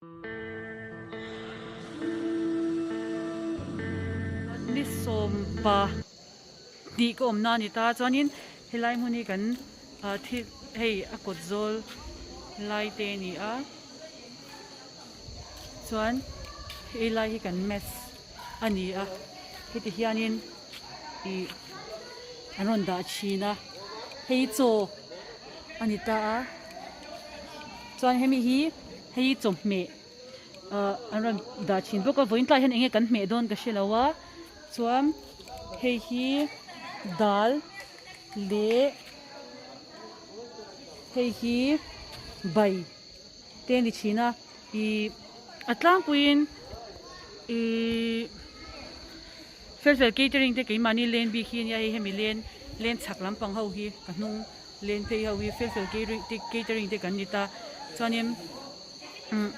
Ni sawmpa hnih ka awmna a ni ta chuanin helai hmun hi kan ah thil hei a kawt zawl lai te a ni a chuan helai hi kan mess a ni a heti hianin ih an rawn dah thin a hei chaw a ni ta a chuan hemi hi hei chawhmeh ah an rawn dah thin bawk a vawiin tlaiah hian eng nge kan hmeh dawn ka hre lo a chuan hei hi dal leh hei hi bai te a ni thin a ih a tlangpuiin ihh fel fel catering te keimahni len bik hi a nia hei hemi len len chhak lampang ho hi ka hnung len phei ho hi fel fel catering te kan ni ta chuanin umm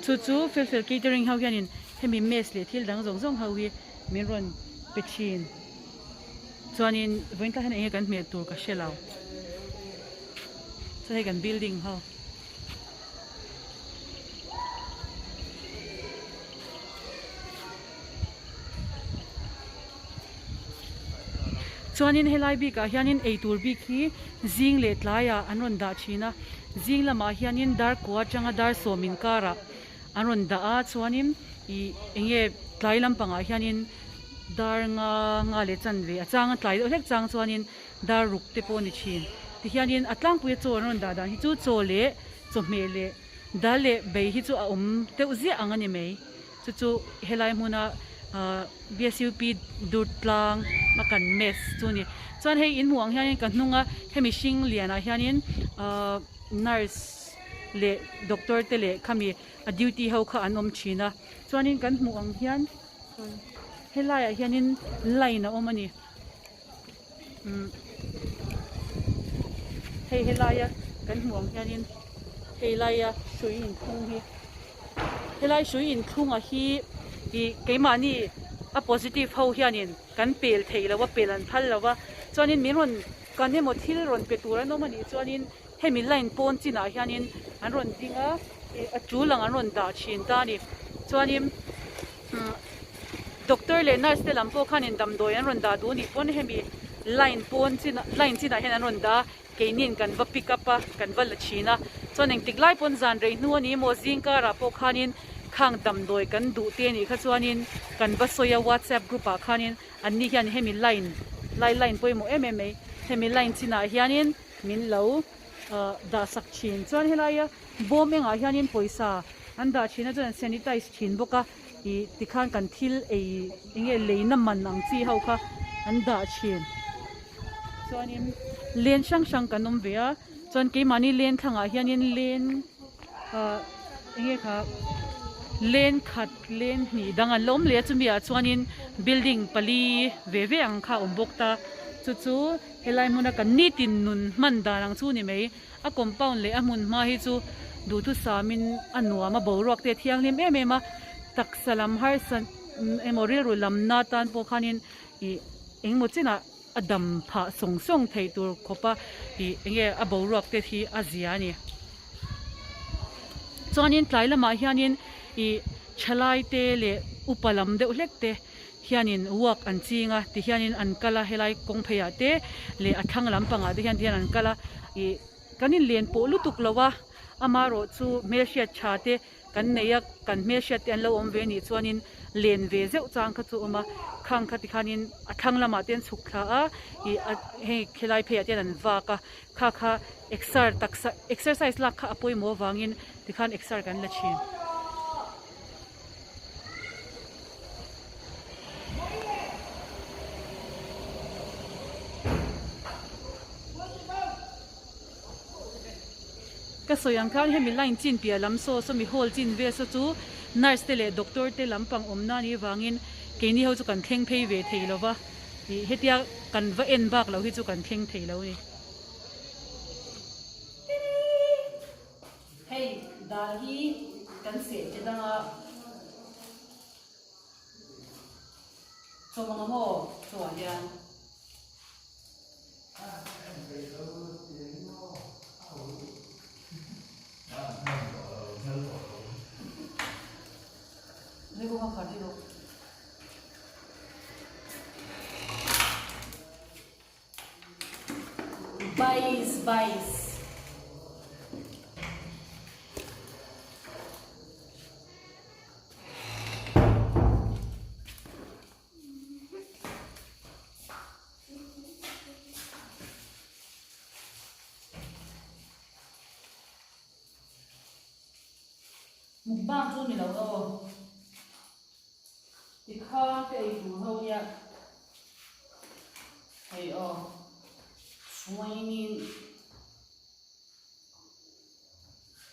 chu chu fel fel catering ho hianin hemi mess leh thil dang zawng zawng ho hi min rawn pe thin chuanin vawiin tlai hian eng nge kan hmeh tur ka hre lo chuan hei kan building ho. Chuanin helai bikah hianin eitur bik hi zing leh tlaiah an rawn dah thin a, zing lamah hianin dar kua atanga dar sawm inkarah an rawn dah a, chuanin ih eng nge tlai lampangah hianin dar nga nga leh chanve a changa tlai deuh hlek chang chuanin dar ruk te pawh a ni thin. Tihianin a tlangpuia chaw an rawn dah dan hi chu chaw leh chawhmeh leh dal leh bei hi chu a awm deuh ziah ang a ni mai. Chu chu helai hmuna ahh BSUP dur tlang a kan mess chu a ni. Chuan hei in hmuh ang hianin ka hnunga hemi hring lianah hianin ahh nurse leh doctor te leh khami a duty ho kha an awm thin a. Chuanin kan hmuh ang hian helaiah hianin line a awm a ni. Umm hei helaia kan hmuh ang hianin hei laia hrui inthlung hi helai hrui inthlunga hi ih keimahni a positive ho hianin kan pel thei lo a pel an phal lo a chuanin min rawn kan emaw thil rawn pe tur an awm anih chuanin hemi line pawn chinah hianin an rawn ding a ih a tul ang an rawn dah thin ta a ni chuanin umm doctor leh nurse te lam pawh khanin damdawi an rawn dah duh anih pawn hemi line pawn chinah line chinah hian an rawn dah a keinin kan va pick up a kan va la thin a chuan engtik lai pawn zan rei hnu a ni maw zingkarah pawh khanin khang damdawi kan duh te anih kha chuanin kan va sawi a whatsapp group ah khanin an ni hian hemi line lai line pawimawh em em mai hemi line chinah hianin min lo ah dah sak thin chuan helaia bawm engah hianin pawisa an dah thin a chuan an sanitize thin bawk a. Ih tikhan kan thil ei eng nge leina man ang chi ho kha an dah thin chuanin len hrang hrang kan awm ve a chuan keimahni len thlangah hianin len ah eng nge kha len khat len hnih dang an la awm leh a chumi ah chuanin building pali ve ve ang kha a awm bawk ta chu chu helai hmuna kan nitin nun hman dan ang chu ni mai. A compound leh a hmun hma hi chu duhthusamin a nuam a, boruak te a thianghlim em em a, taksa lam harsa emaw rilru lam na tan pawh khanin ih engemaw chinah a dam phah sawng sawng theih tur khawp a ih enge a boruak te hi a zia a ni. Chuanin tlai lamah hianin ih thalai te leh upa lam deuh hlek te hianin walk an ching a tihianin an kal a helai kawng pheiah te leh a thlang lampangah te hian tihian an kal a ih kan inlen pawh lutuk lo a amaherawh chu hmelhriat tha te kan nei a kan hmelhriat te an lo awm ve anih chuanin len ve zeuh chang kha chu a awm a khang kha tikhanin a thlang lamah te an chhuk thla a ih a hei helai pheiah te hian an vak a kha kha exer taksa exercise lak kha a pawimawh avangin tikhan exer kan la thin. Ka sawi ang khan hemi line chin piah lam saw sawmi hall chin vel saw chu nurse te leh doctor te lampang awmna anih avangin keini ho chu kan thleng phei ve thei lo va ih hetia kan va en bak lo hi chu kan thleng thei lo a ni. Hei dal hi kan seh che dang a chawm ang maw chawah hian. mai rawh. Bais bais. Mukbang chu ni lo aw. Tikhan ka ei tur ho nia. Hei aw. Chuainin.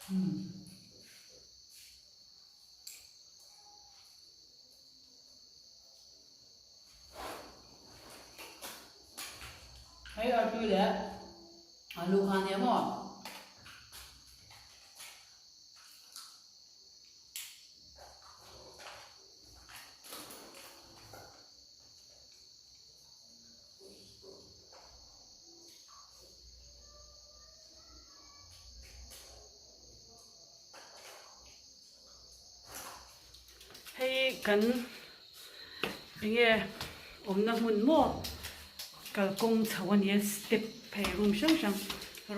Hmm. Hei artui leh alu kha nia maw? Hei kan enge awmna hmun maw kalkawng chho a nia step phei room hrang hrang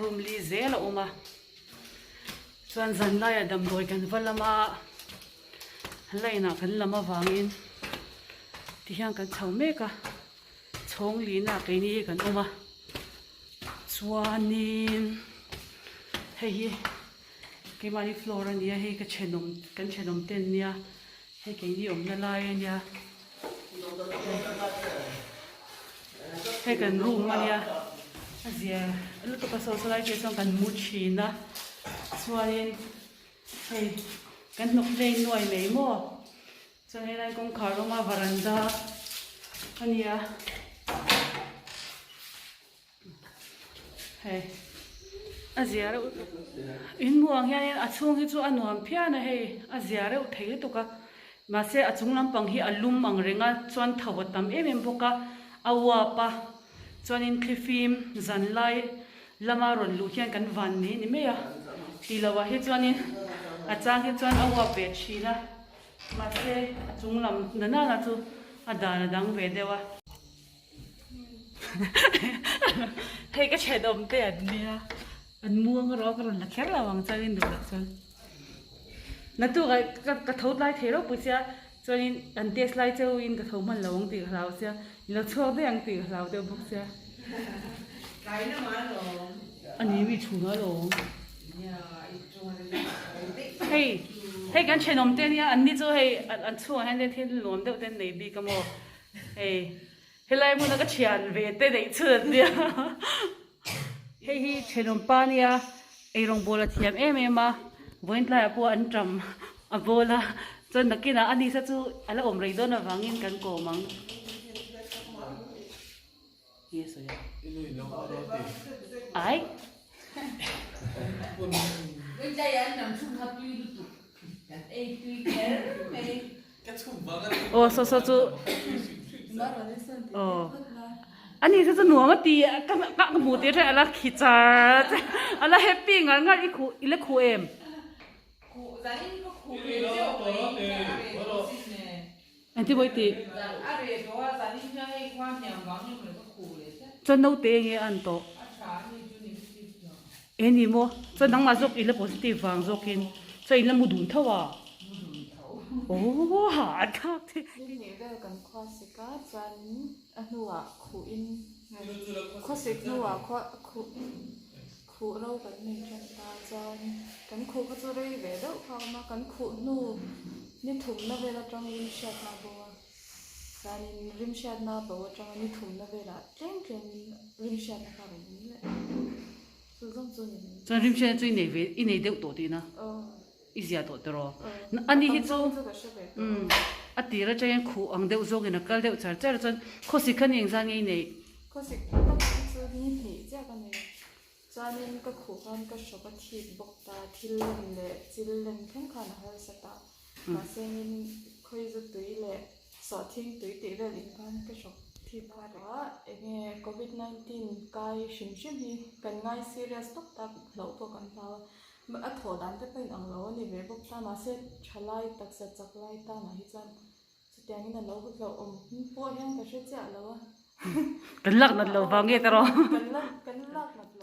room li zel a awm a chuan zan laiah damdawi kan va lam a line ah kan lam avangin tihian kan chho mek a chhawng lina keini hi kan awm a chuanin hei hi. Keimahni floor a nia hei ka thenawm kan thenawm te an nia hei keini awmna lai a nia hei kan room a nia a zia lutuk a saw saw lai te chuan kan mu thin a chuanin hei kan hnawk hlei nuai mai maw chuan helai kawngkhar awm a varanda a nia. Hei a zia reuh in hmuh ang hianin a chhung hi chu a nuam phian a hei a zia reuh thei lutuk a mahse a chung lampang hi a lum ang reng a chuan tho a tam em em bawk a a uap a chuanin thlifim zan lai lama rawn luh hian kan van nei ni mai a tih loh ah hi chuanin a chang hi chuan a uap ve thin a mahse a chung lam na nana chu a dan a dang ve deuh a. Hei ka thenawm te an nia an muang erawh ka rawn la kher lo ang chuanin duh loh chuan naktuk ah ka tho tlai thei ropui sia chuanin an test lai cheu in ka tho hman lo ang tih ka hlau sia in lo chhuak daih ang tih ka hlau deuh bawk sia a ni mi chhun alawm hei hei kan thenawm te ania an ni chu hei an chhungah hian thil nuam deuh te an nei bik a maw. Hei helai hmuna ka thian ve te neih chhun an nia hei hi thenawm pa nia eirawng bawl a thiam em em a vawiin tlaiah pawh an tam a bawl a chuan nakinah a nisa chu a la awm rei dawn avangin kan kawm ang nge sawi a ai. Aw saw saw chu aw ani saw chu nuam a ti a ka ka hmuh tir hian a la khi char char a la happy ngar ngar i khuh i la khuh em? Engtin maw i tih? Chuan naute enge a an tawh? Eng ni maw? Chuan nangmah zawk i la positive vang zawkin chuan in la mu dun tho a? Aww ha a thlak che. Ni nih vel kan khua sik a chuanin a hnuah khuhin khua sik hnuah khua khuh khuh ro kan nei tan ta chuan kan khuh kha chu rei ve deuh kha a awm a kan khuh hnu ni thumna vel atangin hriatna a bo a chuanin rim hriatna a bo atanga ni thumna velah tlem tlemin rim hriatna kha a rawn awm leh chu zawng chu ni mai. Chuan rim hriatna chu i nei ve i nei deuh tawh tihna i zia tawh tiraw ani hi chu a tir atangin khuh ang deuh zawngin a kal deuh char char a chuan khawsik kha ni engzah nge i neih? Khawsik tak hi chu ni hnih chiah ka nei. Chuanin ka khuh khan ka hrawk a thip bawk ta, thil lem leh chil lem thleng khan a harsa ta. Mahse nin khawizu tui leh sawhthing tui tih vel in khan ka hrawk thip a reh a. Enge Covid 19 kai hrim hrim hi kan ngai serious tawk tak hlauh pawh kan hlau a. A thawh dan te pawh in ang lo a ni ve bawk ta, mahse thalai taksa chak lai tanah hi chuan. Chutiangin a lo hlauhawm pawh hian ka hre chiah lo a. Kan lak nat lo vang nge ta rawh. Kan lak kan lak nat lo.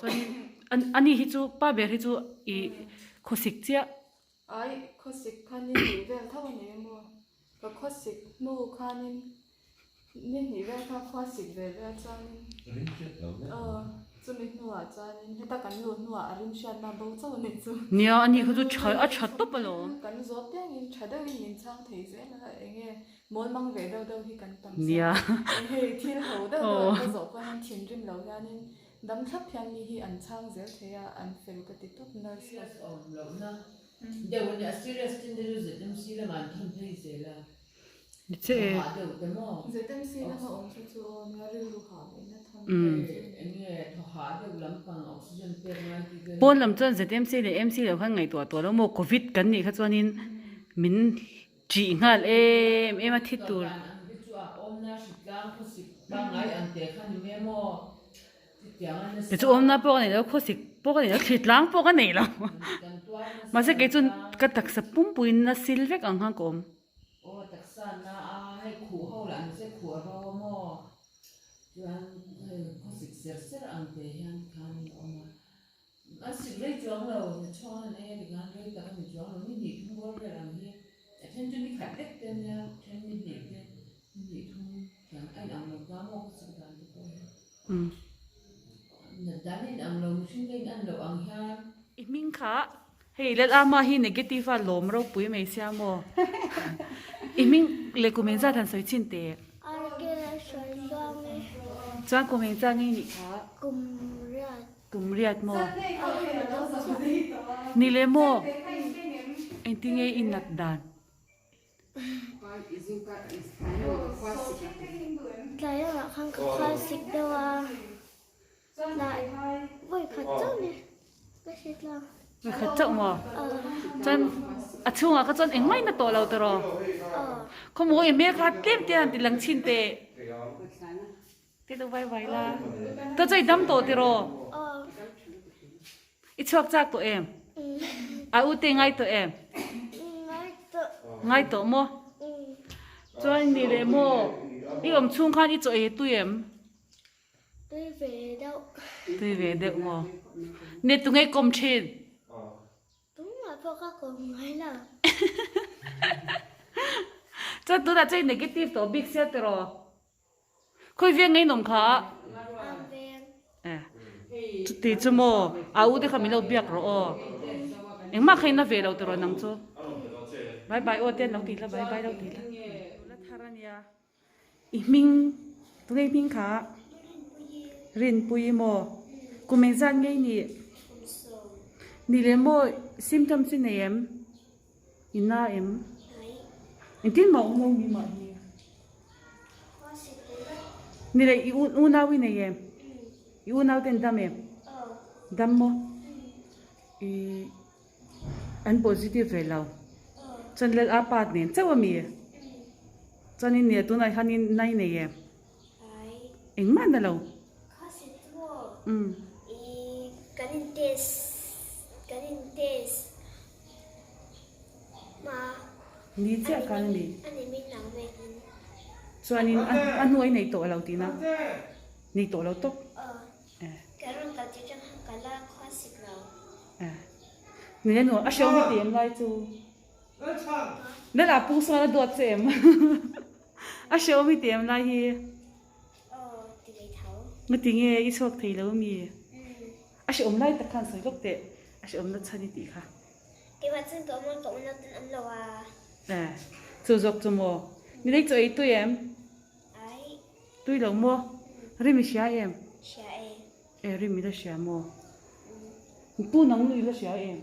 Chuan ani hi chu pa ber hi chu i khawsik chiah. Ai khawsik kha ni hnih vel tho a ni emaw? Ka khawsik hnu khanin ni hnih vel kha khuasik ve vel chuanin aw chumi hnuah chuanin heta kan luh hnuah a rinhriatna bo chauh a nih chu. Nia a ni kha chu tha a tha tawp alawm. Kan zawh piangin tha deuhin min chhang thei zel a enge mawlmang ve deuh deuh hi kan tam sia. Hei thil ho deuh deuh an va zawh pawh hian thinrim lo hianin Dam thlap hian mi hi an chhang zel thei a, an fel ka ti tawp nurse ho. Serious awm lohna deuh a nia, serious chin te chu ZMC lamah an thawn phei zel a, thaw hah deuh te maw? ZMC lama awm kha chu aw nia rilru hah ve na thawn phei chu. Eng nge thaw hah deuh lampang oxygen pek ngai tih vel. Pawn lam chuan ZMC leh MC lo khan ngaihtuah tawh lo maw, covid kan nih kha chuanin min ṭih nghal em em a thi tur. Dan ang te chu a awmna hritlang khawsik pangngai ang te kha ni mai maw? Chutiang a nasa. Kei chu awmna pawh ka nei lo, khawsik pawh ka nei lo, hritlang pawh ka nei lo. Kan tuar nasa Mahse kei chu ka taksa pumpuiin na sil vek ang khan ka awm. Aw taksa na a, hei khuh ho lah ni se khuh a ro a maw? Chuan hei khawsik ser ser ang te hian khan a awm a. An sik rei chuang lo, na chhuang an ei a tikhan rei tak a ni chuang lo, ni hnih thum rual vel ang hi a then chu ni khat vek te ania, then ni hnih te, ni hnih thum tiang a inang lo ta maw ka sik dan te pawh hi. Nat dan a inang lo, mihring te in an loh ang hian. I hming kha hei Lalama hi negative a lawm ropui mai sia maw? I hming leh kum engzat han sawi chin teh? Argel sawi chuang e. Chuan kum engzat nge i nih kha? Kum riat. Kum riat maw? Ni leh maw? Engtinge i nat dan? Tlai lamah khan ka khual sik deuh a, tlai vawi khat chauh ni ka hre tlang. Vawi khat chauh maw? Chuan a chhungah kha chuan engmah in a tawh lo tawh rawh. Khawmaw i hmel kha tlem te han ti lang chhin teh. Ti deuh vai vai la. Ka chu i dam tawh tiraw? I chhuak chak tawh em? A u te ngai tawh em? Ngai tawh. Ngai tawh maw? Chuan ni leh maw? I awm chhung khan i chaw ei tui em? Tui ve deuh. Tui ve deuh maw? Ni tunge kawm thin? Tumah pawh ka kawm ngai lo. Chuan tunah chuan i negative tawh bik sia tiraw? Khawi veng ngei nawm kha? Ang veng. Eh, chuti chu maw? A u te kha min lo biak rawh aw. Engmah kha in la ve lo tiraw nang chu. Bye bye aw te an lo ti la, bye bye lo ti la. Nula thar a nia. I hming, tunge i hming kha? Rinpuii maw? Kum engzat ngei nih? Ni leh maw symptoms i nei em? I na em? Engtin mah awm lo ni mah hi. Ni leh i unau i nei em? I unau te an dam em? Dam maw? I an positive ve lo. Chuan lal a pa nen chauh a mi? Chuan in nia tunah hian in na i nei em? Engmah na lo. Umm. Kan in test kan in test ma. Ni chiah khan a ni. A ni min lang mek in. Chuanin a hnu a i nei tawh lo tihna? Nei tawh lo tawp. Aw. Ka rawn kal tir chang khan ka la khua sik lo. Ni le nuam a hreu mi ti em lai chu. Nala pu sawn a duat che em? A hreu mi ti em lai hi. Aw, ti ve tho. Nga ti nge i chhuak thei lo mi? A hrehawm lai tak khan sawi lawk teh. A hrehawm na chhan i tih kha. Keimah chuan ka awm a, ka unau ten an lo a. Eh, chu zawk chu maw? Ni lei chu ei tui em? Ai. Tui lo maw? Rim i hria em? Hria e. Eh, rim i la hria maw? Pu nang nu i la hria em?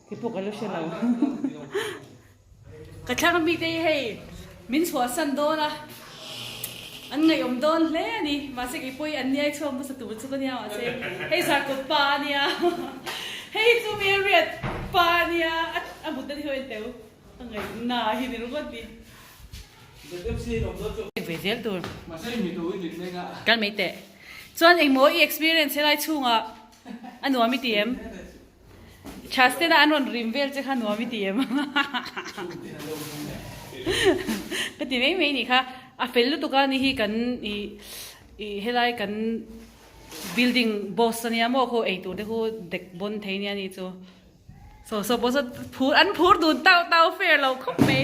Kei pawh ka la hre lo. Ka thlang ami te hi hei min chhuahsan dawn a, an ngaihawm dawn hle a ni. Mahse kei pawh hi an niai chhuak hmasa tur chu ka nia mahse hei Zarkawt pa a nia, hei chu Meriat pa a nia, a mut na te hian teu a ngaihna hi ni ringawt ni. Ve zel tur. Kal mai teh. Chuan engmaw i experience helai chhungah a nuam i ti em? Chhastena an rawn rim vel che kha nuam i ti em? Ka Ka ti mai mai nih kha. A fel lutuk a ni hi kan ih ih helai kan building boss ania maw khaw eitur te khu dek bawn thei nia ni chu. Saw saw pawh saw phur an phur dun tau tau fair lo khawp mai.